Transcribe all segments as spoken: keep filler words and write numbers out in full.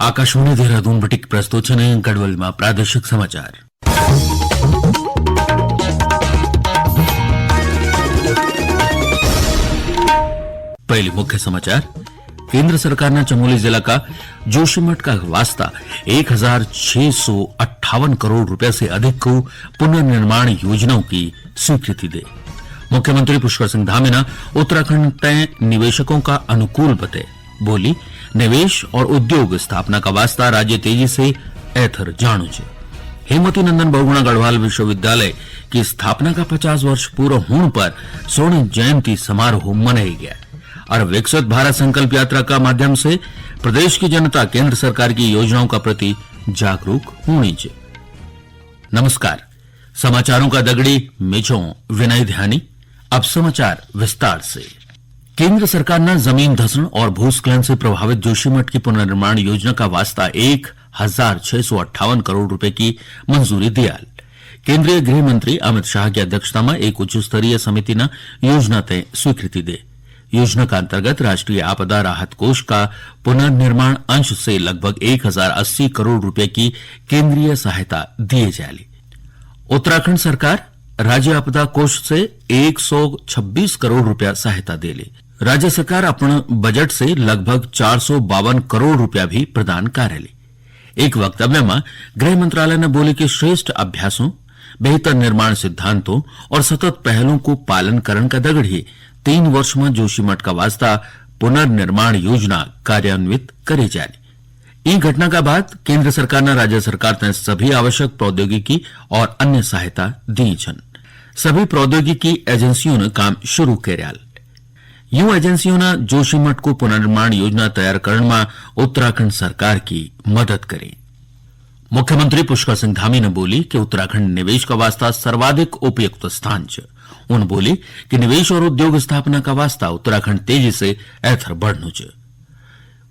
आकाशवाणी देहरादून बटिक प्रस्तुत छन गढ़वाल मा प्रादेशिक समाचार। पहले मुख्य समाचार। केंद्र सरकार ने चमोली जिला का जोशीमठ का वास्ता एक हजार छह सौ अट्ठावन करोड़ रुपया से अधिक को पुनर्निर्माण योजनाओं की स्वीकृति दे। मुख्यमंत्री पुष्कर सिंह धामी ने उत्तराखंड तय निवेशकों का अनुकूल बते। बोली, निवेश और उद्योग स्थापना का वास्ता राज्य तेजी से एथर जाणु च। हेमवती नंदन बहुगुणा गढ़वाल विश्वविद्यालय की स्थापना का पचास वर्ष पूरा होण पर स्वर्ण जयंती समारोह मनाया गया और विकसित भारत संकल्प यात्रा का माध्यम से प्रदेश की जनता केंद्र सरकार की योजनाओं का प्रति जागरूक होनी चाहिए। नमस्कार। समाचारों का दगड़ी मिचों विनय ध्यानी। अब समाचार विस्तार से। केंद्र सरकार ने जमीन धसण और भूस्खलन से प्रभावित जोशीमठ की पुनर्निर्माण योजना का वास्ता एक हजार छह सौ अट्ठावन करोड़ रुपए की मंजूरी दिया। केंद्रीय गृह मंत्री अमित शाह की अध्यक्षता में एक उच्च स्तरीय समिति ने योजना तय स्वीकृति दे। योजना का अंतर्गत राष्ट्रीय आपदा राहत कोष का पुनर्निर्माण अंश से लगभग एक हजार अस्सी करोड़ रुपए की केंद्रीय सहायता दिए जाली। उत्तराखंड सरकार राज्य आपदा कोष से एक सौ छब्बीस करोड़ रुपया सहायता देली। राज्य सरकार अपन बजट से लगभग चार सौ बावन करोड़ रुपया भी प्रदान करेली। एक वक्तव्य में गृह मंत्रालय ने बोली कि श्रेष्ठ अभ्यासों, बेहतर निर्माण सिद्धांतों और सतत पहलों को पालन करण का दगड़ ही तीन वर्ष में जोशीमठ का वास्ता पुनर्निर्माण योजना कार्यान्वित करे जाली। ई घटना का बाद केंद्र सरकार ने राज्य सरकार तय सभी आवश्यक प्रौद्योगिकी और अन्य सहायता दी छन। सभी प्रौद्योगिकी एजेंसियों ने काम शुरू कर्याल। यूं एजेंसियों ने जोशीमठ को पुनर्निर्माण योजना तैयार करण में उत्तराखंड सरकार की मदद करी। मुख्यमंत्री पुष्कर सिंह धामी ने बोली कि उत्तराखंड निवेश का वास्ता सर्वाधिक उपयुक्त स्थान च। उन बोली कि निवेश और उद्योग स्थापना का वास्ता उत्तराखंड तेजी से एथर बढ़नु च।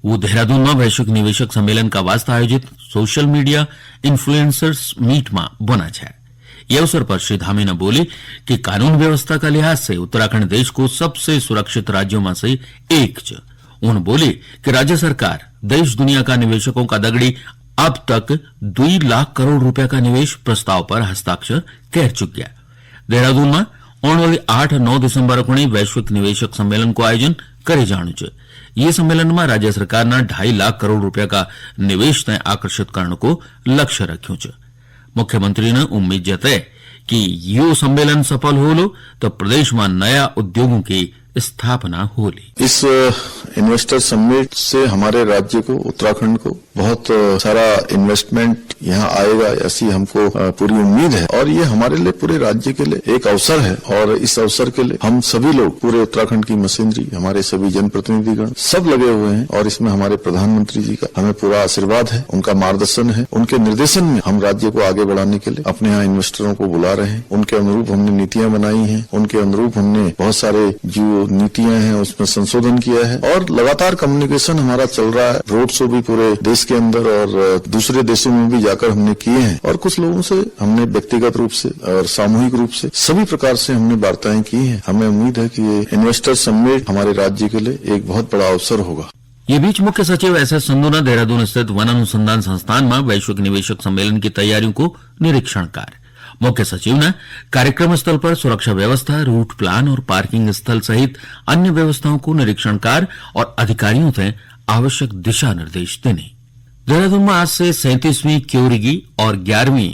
वो देहरादून में वैश्विक निवेशक सम्मेलन का वास्ता आयोजित सोशल मीडिया इन्फ्लुएंसर्स मीट में बोना छे। ये अवसर पर श्री धामी ने बोली कि कानून व्यवस्था का लिहाज से उत्तराखंड देश को सबसे सुरक्षित राज्यों में से एक च। उन बोली कि राज्य सरकार देश दुनिया का निवेशकों का दगड़ी अब तक दुई लाख करोड़ रुपया का निवेश प्रस्ताव पर हस्ताक्षर कर चुकी है। देहरादून में आने वाली आठ और नौ दिसंबर को वैश्विक निवेशक सम्मेलन को आयोजन करे जाणु च। ये सम्मेलन में राज्य सरकार ने ढाई लाख करोड़ रुपया का निवेश तय आकर्षित करने को लक्ष्य रख्यों च। मुख्यमंत्री ने उम्मीद जताई कि यो सम्मेलन सफल होलो तो प्रदेश में नया उद्योगों की स्थापना होली। इस इन्वेस्टर समिट से हमारे राज्य को, उत्तराखंड को बहुत सारा इन्वेस्टमेंट यहाँ आएगा, ऐसी हमको पूरी उम्मीद है। और ये हमारे लिए, पूरे राज्य के लिए एक अवसर है। और इस अवसर के लिए हम सभी लोग, पूरे उत्तराखंड की मशीनरी, हमारे सभी जनप्रतिनिधिगण, सब लगे हुए हैं। और इसमें हमारे प्रधानमंत्री जी का हमें पूरा आशीर्वाद है, उनका मार्गदर्शन है। उनके निर्देशन में हम राज्य को आगे बढ़ाने के लिए अपने यहाँ इन्वेस्टरों को बुला रहे हैं। उनके अनुरूप हमने नीतियां बनाई हैं, उनके अनुरूप हमने बहुत सारे जो नीतियां हैं, उसमें संशोधन किया है और लगातार कम्युनिकेशन हमारा चल रहा है। रोड शो भी पूरे देश के अंदर और दूसरे देशों में भी जाकर हमने किए हैं और कुछ लोगों से हमने व्यक्तिगत रूप से और सामूहिक रूप से सभी प्रकार से हमने वार्ताएं की हैं। हमें उम्मीद है कि ये इन्वेस्टर समिट हमारे राज्य के लिए एक बहुत बड़ा अवसर होगा। ये बीच मुख्य सचिव एस एस संधू ने देहरादून स्थित वन अनुसंधान संस्थान में वैश्विक निवेशक सम्मेलन की तैयारियों को निरीक्षण कर। मुख्य सचिव ने कार्यक्रम स्थल पर सुरक्षा व्यवस्था, रूट प्लान और पार्किंग स्थल सहित अन्य व्यवस्थाओं को निरीक्षण कर और अधिकारियों से आवश्यक दिशा निर्देश देने। देहरादून में आज से सैंतीसवीं क्योरिगी और ग्यारहवीं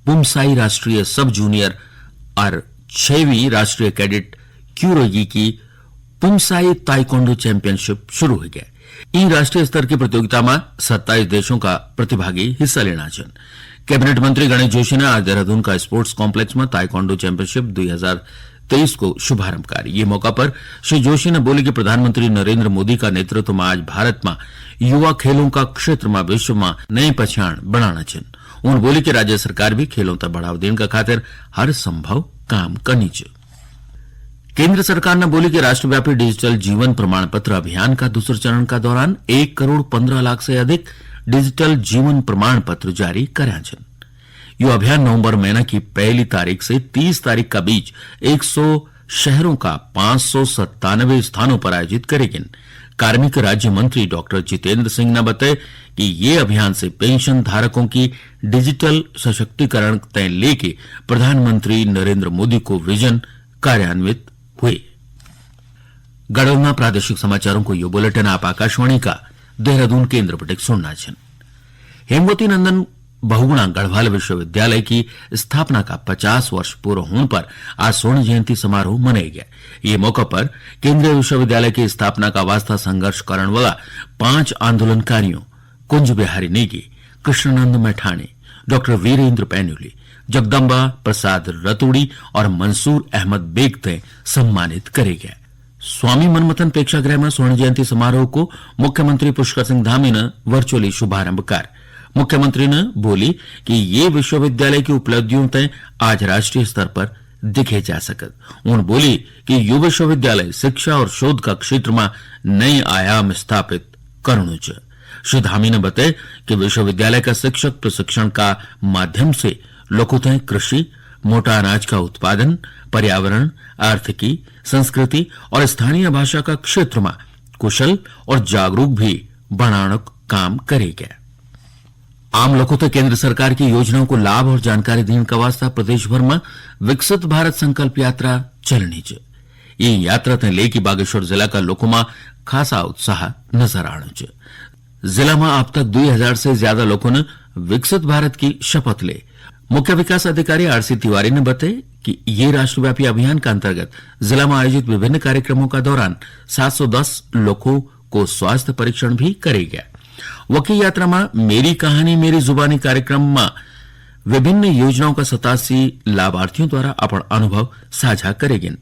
पुमसाई राष्ट्रीय सब जूनियर और छहवीं राष्ट्रीय कैडेट क्योरिगी की पुमसाई ताइक्वांडो चैंपियनशिप शुरू हो गया। ई राष्ट्रीय स्तर की प्रतियोगिता में सत्ताईस देशों का प्रतिभागी हिस्सा लेना छन। कैबिनेट मंत्री गणेश जोशी ने आज देहरादून का स्पोर्ट्स कॉम्प्लेक्स में ताइक्वांडो चैंपियनशिप दो हज़ार तेईस को शुभारंभ कर। ये मौका पर श्री जोशी ने बोले कि प्रधानमंत्री नरेंद्र मोदी का नेतृत्व में आज भारत में युवा खेलों का क्षेत्र में विश्व में नई पहचान बनाना छन। उन्होंने बोले कि राज्य सरकार भी खेलों तक बढ़ावा देने का खातिर हर संभव काम करनी चाहिए। केंद्र सरकार ने बोली कि राष्ट्रव्यापी डिजिटल जीवन प्रमाण पत्र अभियान का दूसरे चरण का दौरान एक करोड़ पन्द्रह लाख से अधिक डिजिटल जीवन प्रमाण पत्र जारी कर्या छन। यो अभियान नवंबर महीना की पहली तारीख से तीस तारीख का बीच एक सौ शहरों का पाँच सौ सत्तानवे स्थानों पर आयोजित करेगिन। कार्मिक राज्य मंत्री डॉक्टर जितेंद्र सिंह ने बताया कि ये अभियान से पेंशन धारकों की डिजिटल सशक्तिकरण तय लेके प्रधानमंत्री नरेंद्र मोदी को विजन कार्यान्वित हुए। गढ़वाल प्रादेशिक समाचारों को यो बुलेटिन आप आकाशवाणी का देहरादून केंद्र पर सुनना छन। हेमवती नंदन बहुगुणा गढ़वाल विश्वविद्यालय की स्थापना का पचास वर्ष पूरा होने पर आज स्वर्ण जयंती समारोह मनाया गया। ये मौका पर केंद्रीय विश्वविद्यालय की स्थापना का वास्ता संघर्ष करण वाला पांच आंदोलनकारियों कुंज बिहारी नेगी, कृष्णानंद मैठाणी, डॉक्टर वीरेंद्र पैनुली, जगदम्बा प्रसाद रतुड़ी और मंसूर अहमद बेग ते सम्मानित करे गया। स्वामी मनमथन प्रेक्षागृह में स्वर्ण जयंती समारोह को मुख्यमंत्री पुष्कर सिंह धामी ने वर्चुअली शुभारंभ कर मुख्यमंत्री ने बोली कि ये विश्वविद्यालय की उपलब्धियों ते आज राष्ट्रीय स्तर पर दिखे जा सकत। उन बोली कि यु विश्वविद्यालय शिक्षा और शोध का क्षेत्र में नए आयाम स्थापित करणु च। श्री धामी ने बताया कि विश्वविद्यालय का शिक्षक प्रशिक्षण का माध्यम से लोगों तक कृषि, मोटा अनाज का उत्पादन, पर्यावरण, आर्थिकी, संस्कृति और स्थानीय भाषा का क्षेत्र में कुशल और जागरूक भी बनाणक काम करेगा। आम लोगों तक केंद्र सरकार की योजनाओं को लाभ और जानकारी देने का वास्ता प्रदेश भर में विकसित भारत संकल्प यात्रा चलनी च। ये यात्रा ते लेके बागेश्वर जिला का लोगों में खासा उत्साह नजर आणु च। जिला में अब तक दो हज़ार से ज्यादा लोगों ने विकसित भारत की शपथ ले। मुख्य विकास अधिकारी आरसी तिवारी ने बताया कि ये राष्ट्रव्यापी अभियान के अंतर्गत जिला में आयोजित विभिन्न कार्यक्रमों का दौरान सात सौ दस लोगों को स्वास्थ्य परीक्षण भी करे गया। वकी यात्रा में मेरी कहानी मेरी जुबानी कार्यक्रम में विभिन्न योजनाओं का सतासी लाभार्थियों द्वारा अपन अनुभव साझा करेगिन।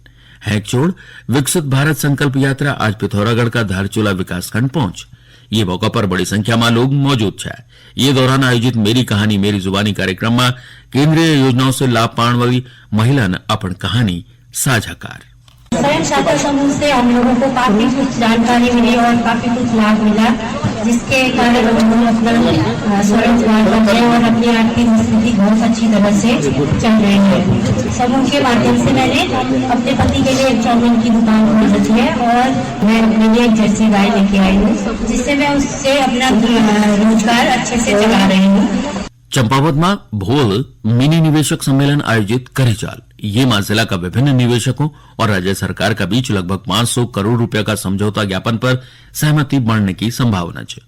हैकचोड़ विकसित भारत संकल्प यात्रा आज पिथौरागढ़ का धारचूला विकासखंड पहुंच। ये मौका पर बड़ी संख्या में लोग मौजूद छा। ये दौरान आयोजित मेरी कहानी मेरी जुबानी कार्यक्रम में केंद्रीय योजनाओं से लाभ पाने वाली महिला ने अपन कहानी साझा कर। स्वयं सहायता समूह से हम लोगों को काफी कुछ जानकारी मिली और काफी कुछ लाभ मिला, जिसके कारण हम लोग अपना, अ, स्वरोजगार कर रहे हैं और अपनी आर्थिक स्थिति बहुत अच्छी तरह से चल रही है। समूह के माध्यम से मैंने अपने पति के लिए एक चाउमीन की दुकान खोल रखी है और मैं अपने लिए एक जर्सी गाय लेके आई हूँ, जिससे मैं उससे अपना, अ, रोजगार अच्छे से चला रही हूँ। चंपावत में भोल मिनी निवेशक सम्मेलन आयोजित करे चाल। ये मां जिला का विभिन्न निवेशकों और राज्य सरकार का बीच लगभग पाँच सौ करोड़ रुपया का समझौता ज्ञापन पर सहमति बनने की संभावना है।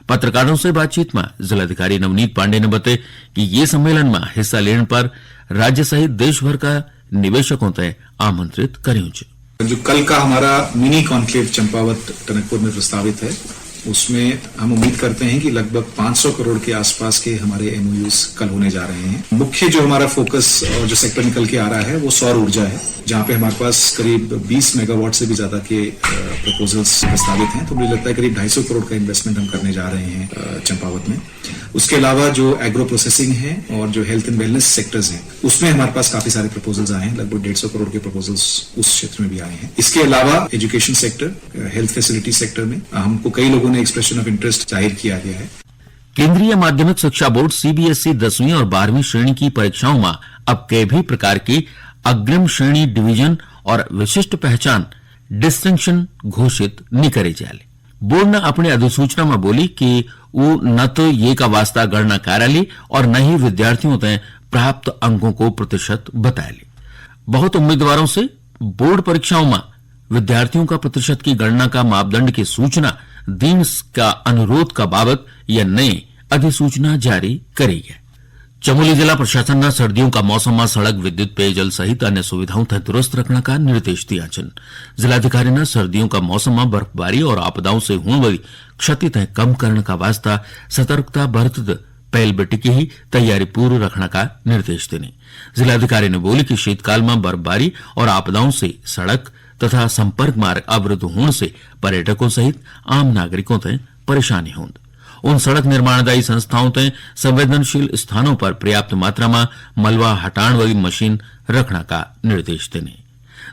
पत्रकारों से बातचीत में जिलाधिकारी नवनीत पांडे ने बताया कि ये सम्मेलन में हिस्सा लेने पर राज्य सहित देश भर का निवेशकों तय आमंत्रित करूं च। जो कल का हमारा मिनी कॉन्क्लेव चंपावत टनकपुर में प्रस्तावित है, उसमें हम उम्मीद करते हैं कि लगभग पाँच सौ करोड़ के आसपास के हमारे एमओयूज कल होने जा रहे हैं। मुख्य जो हमारा फोकस और जो सेक्टर निकल के आ रहा है, वो सौर ऊर्जा है, जहाँ पे हमारे पास करीब बीस मेगावाट से भी ज्यादा के, अ, प्रपोजल्स प्रस्तावित हैं। तो मुझे लगता है करीब ढाई सौ करोड़ का इन्वेस्टमेंट हम करने जा रहे हैं, अ, चंपावत में। उसके अलावा जो एग्रो प्रोसेसिंग है और जो हेल्थ एंड वेलनेस सेक्टर्स हैं, उसमें हमारे पास काफी सारे प्रपोजल्स आए हैं, लगभग डेढ़ सौ करोड़ के प्रपोजल्स उस क्षेत्र में भी आए हैं। इसके अलावा education sector, health facility sector में हमको कई लोगों ने एक्सप्रेशन ऑफ इंटरेस्ट जाहिर किया गया है। केंद्रीय माध्यमिक शिक्षा बोर्ड सीबीएसई दसवीं और बारहवीं श्रेणी की परीक्षाओं में अब के भी प्रकार की अग्रिम श्रेणी, डिवीजन और विशिष्ट पहचान, डिस्टिंक्शन घोषित नहीं करे जाले। बोर्ड ने अपनी अधिसूचना में बोली कि वो न तो ये का वास्ता गणना कार्यालय और न ही विद्यार्थियों तय प्राप्त अंकों को प्रतिशत बताए ले। बहुत उम्मीदवारों से बोर्ड परीक्षाओं में विद्यार्थियों का प्रतिशत की गणना का मापदंड की सूचना दीन का अनुरोध का बाबत यह नए अधिसूचना जारी करी है। चमोली जिला प्रशासन ने सर्दियों का मौसम में सड़क, विद्युत, पेयजल सहित अन्य सुविधाओं तक दुरुस्त रखने का निर्देश दिया छन। जिलाधिकारी ने सर्दियों का मौसम में बर्फबारी और आपदाओं से होने वाली क्षति तय कम करने का वास्ता सतर्कता बरतद पहल बेटी की ही तैयारी पूरी रखने का निर्देश देने। जिलाधिकारी ने बोली कि शीतकाल में बर्फबारी और आपदाओं से सड़क तथा संपर्क मार्ग अवरुद्ध होने से पर्यटकों सहित आम नागरिकों तय परेशानी होंद। उन सड़क निर्माणदायी संस्थाओं तय संवेदनशील स्थानों पर पर्याप्त मात्रा में मलबा हटाण वाली मशीन रखना का निर्देश देने।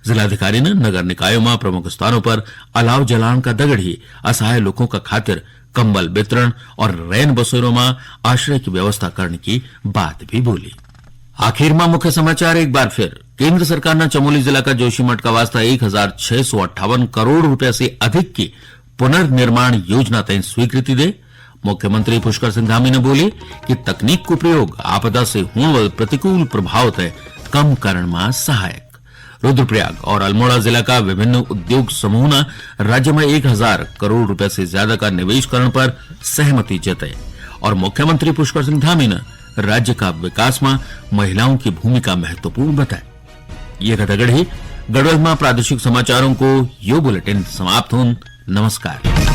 जिलाधिकारी ने नगर निकायों में प्रमुख स्थानों पर अलाव जलाण का दगड़ ही असहाय लोगों का खातिर कंबल वितरण और रैन बसेरों में आश्रय की व्यवस्था करने की बात भी बोली। आखिर में मुख्य समाचार एक बार फिर। केंद्र सरकार ने चमोली जिला का जोशीमठ का वास्ता एक हजार छह सौ अट्ठावन करोड़ रुपया से अधिक की पुनर्निर्माण योजना तै स्वीकृति दे। मुख्यमंत्री पुष्कर सिंह धामी ने बोली कि तकनीक को प्रयोग आपदा से होण वाले प्रतिकूल प्रभाव तै कम करण में सहायक। रुद्रप्रयाग और अल्मोड़ा जिला का विभिन्न उद्योग समूह ने राज्य में एक हजार करोड़ रुपए से ज्यादा का निवेश करण पर सहमति जताई। और मुख्यमंत्री पुष्कर सिंह धामी ने राज्य का विकास में महिलाओं की भूमिका महत्वपूर्ण बताई। ये कथा गढ़ी गढ़वाल में प्रादेशिक समाचारों को यो बुलेटिन समाप्त होन। नमस्कार।